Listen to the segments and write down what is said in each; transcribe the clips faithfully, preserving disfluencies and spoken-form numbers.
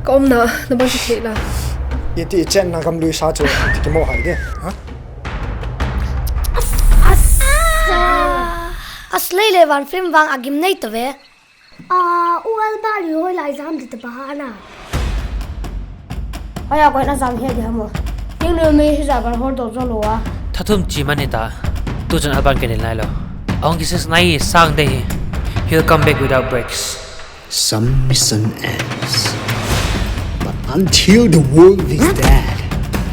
Ka umna, na bang kithei la. Iti chen na kam lui sa chu, ti kimo hai de. Ha? As, as, as lei le van film vang a gim nei ta ve. Ah, u Albert hoi lai jam di ta ba ha na. Aya ko na jam he di ha mo. Ting lo me hi ja ban hol do jo lo a. Tha thum chi mani ta. Tu chun Albert ke ni lai lo. Ong ki sis nai sang de hi. He'll come back without breaks. Some mission ends, but until the world is dead,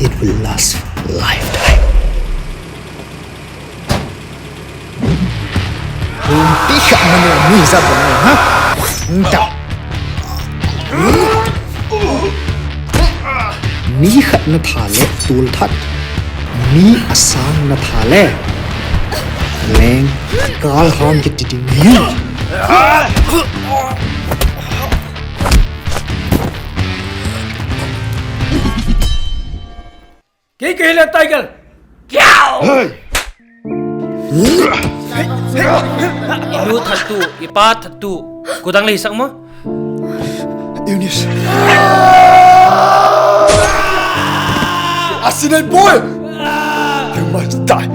it will last for a lifetime. Hung ti khat na ne mi za bang ne, ha? Hung ta. Mi khat na tha le tul that. Mi asang na tha le. Leng kal ham ki ti ding hi. Kei kei le Tiger. Hey! Inu thattu, ipa thattu. Kudang le hisak mo? Eunice. Asinai boy! You must die.